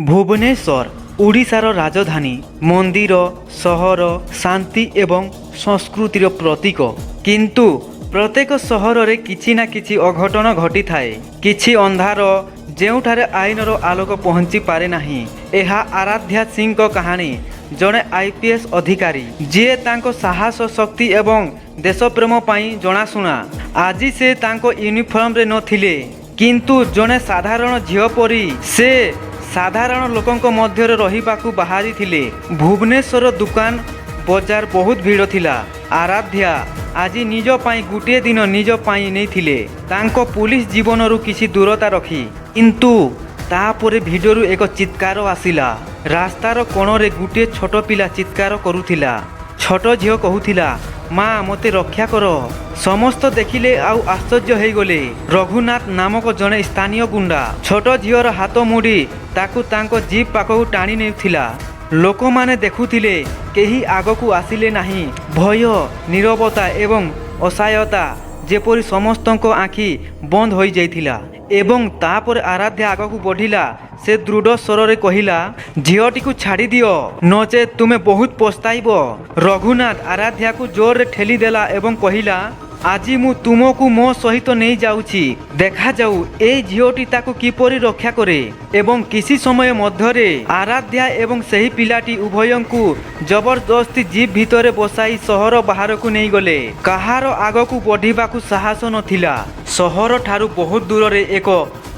ଭୁବନେଶ୍ୱର ଓଡ଼ିଶାର ରାଜଧାନୀ, ମନ୍ଦିର ସହର, ଶାନ୍ତି ଏବଂ ସଂସ୍କୃତିର ପ୍ରତୀକ। କିନ୍ତୁ ପ୍ରତ୍ୟେକ ସହରରେ କିଛି ନା କିଛି ଅଘଟଣ ଘଟିଥାଏ, କିଛି ଅନ୍ଧାର, ଯେଉଁଠାରେ ଆଇନର ଆଲୋକ ପହଞ୍ଚି ପାରେ ନାହିଁ। ଏହା ଆରାଧ୍ୟା ସିଂଙ୍କ କାହାଣୀ, ଜଣେ ଆଇପିଏସ୍ ଅଧିକାରୀ, ଯିଏ ତାଙ୍କ ସାହସ, ଶକ୍ତି ଏବଂ ଦେଶପ୍ରେମ ପାଇଁ ଜଣାଶୁଣା। ଆଜି ସେ ତାଙ୍କ ୟୁନିଫର୍ମରେ ନଥିଲେ, କିନ୍ତୁ ଜଣେ ସାଧାରଣ ଝିଅ ପରି ସେ ସାଧାରଣ ଲୋକଙ୍କ ମଧ୍ୟରେ ରହିବାକୁ ବାହାରିଥିଲେ। ଭୁବନେଶ୍ୱର ଦୋକାନ ବଜାର ବହୁତ ଭିଡ଼ ଥିଲା। ଆରାଧ୍ୟା ଆଜି ନିଜ ପାଇଁ ଗୋଟିଏ ଦିନ ନିଜ ପାଇଁ ନେଇଥିଲେ, ତାଙ୍କ ପୁଲିସ ଜୀବନରୁ କିଛି ଦୂରତା ରଖି। କିନ୍ତୁ ତାପରେ ଭିଡ଼ରୁ ଏକ ଚିତ୍କାର ଆସିଲା। ରାସ୍ତାର କୋଣରେ ଗୋଟିଏ ଛୋଟ ପିଲା ଚିତ୍କାର କରୁଥିଲା। ଛୋଟ ଝିଅ କହୁଥିଲା, "ମା, ମୋତେ ରକ୍ଷା କର।" ସମସ୍ତ ଦେଖିଲେ ଆଉ ଆଶ୍ଚର୍ଯ୍ୟ ହେଇଗଲେ। ରଘୁନାଥ ନାମକ ଜଣେ ସ୍ଥାନୀୟ ଗୁଣ୍ଡା ଛୋଟ ଝିଅର ହାତ ମୋଡ଼ି ତାକୁ ତାଙ୍କ ଜିପ୍ ପାଖକୁ ଟାଣି ନେଉଥିଲା। ଲୋକମାନେ ଦେଖୁଥିଲେ, କେହି ଆଗକୁ ଆସିଲେ ନାହିଁ। ଭୟ, ନୀରବତା ଏବଂ ଅସହାୟତା, ଯେପରି ସମସ୍ତଙ୍କ ଆଖି ବନ୍ଦ ହୋଇଯାଇଥିଲା। ଏବଂ ତାପରେ ଆରାଧ୍ୟା ଆଗକୁ ବଢ଼ିଲା। ସେ ଦୃଢ଼ ସ୍ୱରରେ କହିଲା, "ଝିଅଟିକୁ ଛାଡ଼ିଦିଅ, ନଚେତ୍ ତୁମେ ବହୁତ ପସ୍ତାଇବ।" ରଘୁନାଥ ଆରାଧ୍ୟାକୁ ଜୋରରେ ଠେଲିଦେଲା ଏବଂ କହିଲା, "ଆଜି ମୁଁ ତୁମକୁ ମୋ ସହିତ ନେଇଯାଉଛି। ଦେଖାଯାଉ ଏଇ ଝିଅଟି ତାକୁ କିପରି ରକ୍ଷା କରେ।" ଏବଂ କିଛି ସମୟ ମଧ୍ୟରେ ଆରାଧ୍ୟା ଏବଂ ସେହି ପିଲାଟି ଉଭୟଙ୍କୁ ଜବରଦସ୍ତି ଜିପ୍ ଭିତରେ ବସାଇ ସହର ବାହାରକୁ ନେଇଗଲେ। କାହାର ଆଗକୁ ବଢ଼ିବାକୁ ସାହସ ନଥିଲା। ସହରଠାରୁ ବହୁତ ଦୂରରେ ଏକ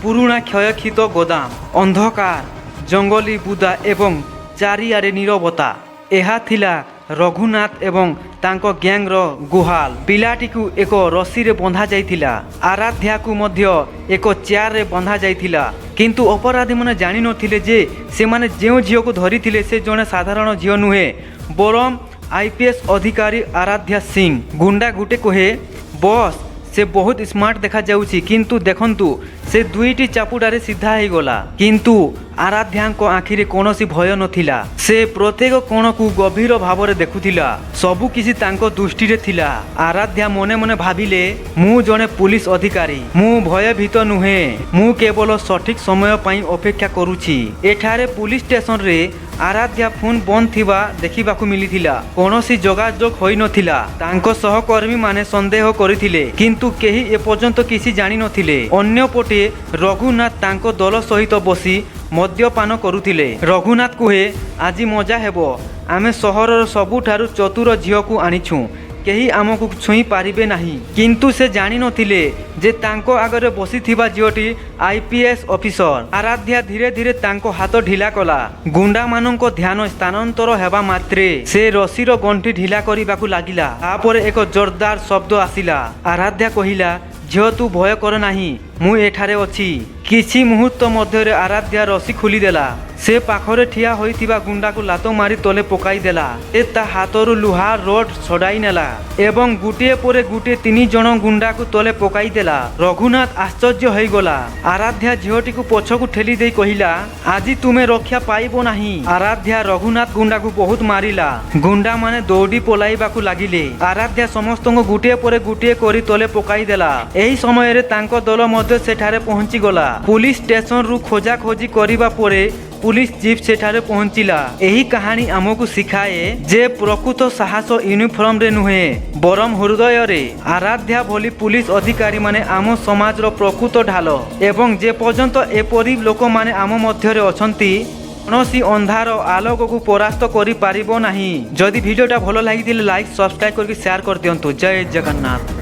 ପୁରୁଣା କ୍ଷୟକ୍ଷିତ ଗୋଦାମ। ଅନ୍ଧକାର, ଜଙ୍ଗଲୀ ବୁଦା ଏବଂ ଚାରିଆଡ଼େ ନୀରବତା। ଏହା ଥିଲା ରଘୁନାଥ ଏବଂ ତାଙ୍କ ଗ୍ୟାଙ୍ଗର ଗୁହାଳ। ପିଲାଟିକୁ ଏକ ରସିରେ ବନ୍ଧା ଯାଇଥିଲା। ଆରାଧ୍ୟାକୁ ମଧ୍ୟ ଏକ ଚେୟାରରେ ବନ୍ଧା ଯାଇଥିଲା। କିନ୍ତୁ ଅପରାଧୀମାନେ ଜାଣିନଥିଲେ ଯେ ସେମାନେ ଯେଉଁ ଝିଅକୁ ଧରିଥିଲେ, ସେ ଜଣେ ସାଧାରଣ ଝିଅ ନୁହେଁ, ବରଂ ଆଇପିଏସ୍ ଅଧିକାରୀ ଆରାଧ୍ୟା ସିଂ। ଗୁଣ୍ଡା ଗୋଟେ କୁହେ, "ବସ୍, ସେ ବହୁତ ସ୍ମାର୍ଟ ଦେଖାଯାଉଛି, କିନ୍ତୁ ଦେଖନ୍ତୁ, ସେ ଦୁଇଟି ଚାପୁଡ଼ାରେ ସିଧା ହେଇଗଲା।" କିନ୍ତୁ ଆରାଧ୍ୟାଙ୍କ ଆଖିରେ କୌଣସି ଭୟ ନଥିଲା। ସେ ପ୍ରତ୍ୟେକ କୋଣକୁ ଗଭୀର ଭାବରେ ଦେଖୁଥିଲା। ସବୁ କିଛି ତାଙ୍କ ଦୃଷ୍ଟିରେ ଥିଲା। ଆରାଧ୍ୟା ମନେ ମନେ ଭାବିଲେ, "ମୁଁ ଜଣେ ପୁଲିସ ଅଧିକାରୀ। ମୁଁ ଭୟଭୀତ ନୁହେଁ। ମୁଁ କେବଳ ସଠିକ ସମୟ ପାଇଁ ଅପେକ୍ଷା କରୁଛି।" ଏଠାରେ ପୁଲିସ ଷ୍ଟେସନରେ ଆରାଧ୍ୟା ଫୋନ୍ ବନ୍ଦ ଥିବା ଦେଖିବାକୁ ମିଳିଥିଲା। କୌଣସି ଯୋଗାଯୋଗ ହୋଇନଥିଲା। ତାଙ୍କ ସହକର୍ମୀମାନେ ସନ୍ଦେହ କରିଥିଲେ, କିନ୍ତୁ କେହି ଏପର୍ଯ୍ୟନ୍ତ କିଛି ଜାଣିନଥିଲେ। ଅନ୍ୟପଟେ ରଘୁନାଥ ତାଙ୍କ ଦଳ ସହିତ ବସି ମଦ୍ୟପାନ କରୁଥିଲେ। ରଘୁନାଥ କୁହେ, "ଆଜି ମଜା ହେବ। ଆମେ ସହରର ସବୁଠାରୁ ଚତୁର ଝିଅକୁ ଆଣିଛୁ। କେହି ଆମକୁ ଛୁଇଁ ପାରିବେ ନାହିଁ।" କିନ୍ତୁ ସେ ଜାଣିନଥିଲେ ଯେ ତାଙ୍କ ଆଗରେ ବସିଥିବା ଝିଅଟି ଆଇପିଏସ୍ ଅଫିସର। ଆରାଧ୍ୟା ଧୀରେ ଧୀରେ ତାଙ୍କ ହାତ ଢିଲା କଲା। ଗୁଣ୍ଡାମାନଙ୍କ ଧ୍ୟାନ ସ୍ଥାନାନ୍ତର ହେବା ମାତ୍ରେ ସେ ରସିର ଗଣ୍ଠି ଢିଲା କରିବାକୁ ଲାଗିଲା। ତାପରେ ଏକ ଜୋରଦାର ଶବ୍ଦ ଆସିଲା। ଆରାଧ୍ୟା କହିଲା, "ଝିଅ, ତୁ ଭୟ କର ନାହିଁ। ମୁଁ ଏଠାରେ ଅଛି।" କିଛି ମୁହୂର୍ତ୍ତ ମଧ୍ୟରେ ଆରାଧ୍ୟା ରସି ଖୋଲିଦେଲା। ସେ ପାଖରେ ଠିଆ ହୋଇଥିବା ଗୁଣ୍ଡାକୁ ଲାତ ମାରି ତଳେ ପକାଇଦେଲା। ସେ ତା ହାତରୁ ଲୁହା ରଡ୍ ଛଡ଼ାଇ ନେଲା ଏବଂ ଗୋଟିଏ ପରେ ଗୋଟିଏ ତିନି ଜଣ ଗୁଣ୍ଡାକୁ ତଳେ ପକାଇଦେଲା। ରଘୁନାଥ ଆଶ୍ଚର୍ଯ୍ୟ ହୋଇଗଲା। ଆରାଧ୍ୟା ଝିଅଟିକୁ ପଛକୁ ଠେଲି ଦେଇ କହିଲା, "ଆଜି ତୁମେ ରକ୍ଷା ପାଇବ ନାହିଁ।" ଆରାଧ୍ୟା ରଘୁନାଥ ଗୁଣ୍ଡାକୁ ବହୁତ ମାରିଲା। ଗୁଣ୍ଡାମାନେ ଦୌଡ଼ି ପଳାଇବାକୁ ଲାଗିଲେ। ଆରାଧ୍ୟା ସମସ୍ତଙ୍କୁ ଗୋଟିଏ ପରେ ଗୋଟିଏ କରି ତଳେ ପକାଇଦେଲା। ଏହି ସମୟରେ ତାଙ୍କ ଦଳ ମଧ୍ୟ ସେଠାରେ ପହଞ୍ଚିଗଲା। ପୁଲିସ ଷ୍ଟେସନରୁ ଖୋଜାଖୋଜି କରିବା ପରେ ପୁଲିସ ଜିପ୍ ସେଠାରେ ପହଞ୍ଚିଲା। ଏହି କାହାଣୀ ଆମକୁ ଶିଖାଏ ଯେ ପ୍ରକୃତ ସାହସ ୟୁନିଫର୍ମରେ ନୁହେଁ, ବରଂ ହୃଦୟରେ। ଆରାଧ୍ୟା ଭଳି ପୁଲିସ ଅଧିକାରୀମାନେ ଆମ ସମାଜର ପ୍ରକୃତ ଢାଲ ଏବଂ ଯେ ପର୍ଯ୍ୟନ୍ତ ଏପରି ଲୋକମାନେ ଆମ ମଧ୍ୟରେ ଅଛନ୍ତି, କୌଣସି ଅନ୍ଧାର ଆଲୋକକୁ ପରାସ୍ତ କରିପାରିବ ନାହିଁ। ଯଦି ଭିଡ଼ିଓଟା ଭଲ ଲାଗିଥିଲେ, ଲାଇକ୍, ସବସ୍କ୍ରାଇବ୍ କରିକି ସେୟାର କରିଦିଅନ୍ତୁ। ଜୟ ଜଗନ୍ନାଥ।